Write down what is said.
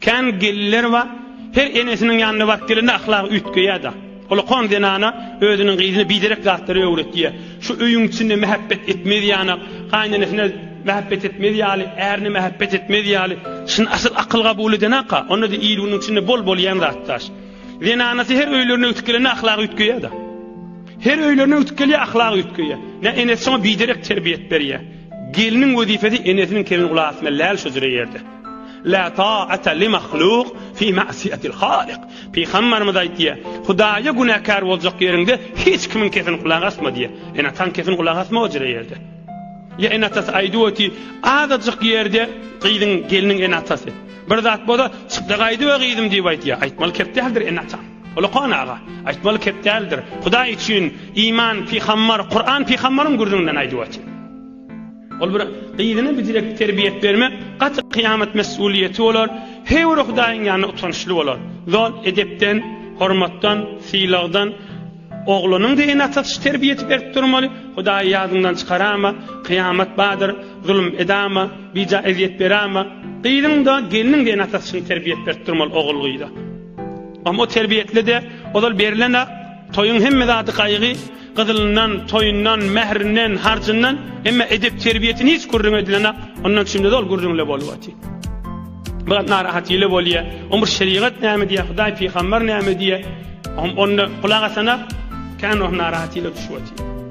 Kän gelinler bar, her enesiniň ýanyna baryp gelende ahlagy üýtgeýär-de. Ulakan zenana özüniň gyzyna biderek zatlary öwretýär. Şu öýüň içinde mähebbet etmez ýanak, gaýynenesine mähebbet etmez ýaly, ärine mähebbet etmez ýaly. Şuny asyl akyl kabul edenaka, onda-da il-günüň içinde bol bolýan zatdaş. Zenanasy her öýlerine ötüp gelende ahlagy üýtgeýär-de. Her öýlerine ötüp gelýär, ahlagy üýtgeýär. Nä enesi şoňa biderek terbiýet berýär. Gelniň wezipesi enesiniň kebini gulak asmaly däl şo jüre ýerde. La ta'ata li mahluk fi ma'siyatil halik. Pygamberimiz aýtýar, Hudaýa günäkär boljak ýeriňde hiç kimiň kefini gulak asma diýýär. Ene-ataň kefini gulak asma o jüre ýerde. Ýa ene-atasy aýdyp otyr, azajyk ýerde gyzyň, gelniň ene-atasy. Bir zat bolsa, çykda gaýdyber gyzym diýip aýtýar. Aýtmaly kep däldir ene-ataň. Ulakan aga, aýtmaly kep däldir. Hudaý üçin iman, pygamber, Kuran pygamberyň gürrüňinden aýdyp otyr. Ol bir gyzyna bijirek terbiýet bermek gaty kyýamat mesulyýeti bolar, heý bir Hudaýyň ýanynda utançly bolar. Zol edepden, hormatdan, sylagdan oglanyň-da ene-atasy terbiýeti berip durmaly. Hudaýy ýadyňdan çykarama, kyýamat bardyr, zulum edama, bija ezýet berama. Gyzyň-da, gelniň-de ene-atasyny terbiýet berip durmaly ogul-gyza. Amma o terbiýetli-de ozal berlen-ä toýuň hemme zady gaýgy, Gyzylyndan, toýundan, mährinden, harjyndan, emma edep-terbiýesini hiç gürrüň edilenak, ondan çümde doly gürrüňle bolup otyr. Bir zat narahat ýele bolýar. Oň bir şerigat näme diýýär, Hudaý pygamber näme diýýär? Onda gulak asanak, kän oh narahat ýele düşüp otyr.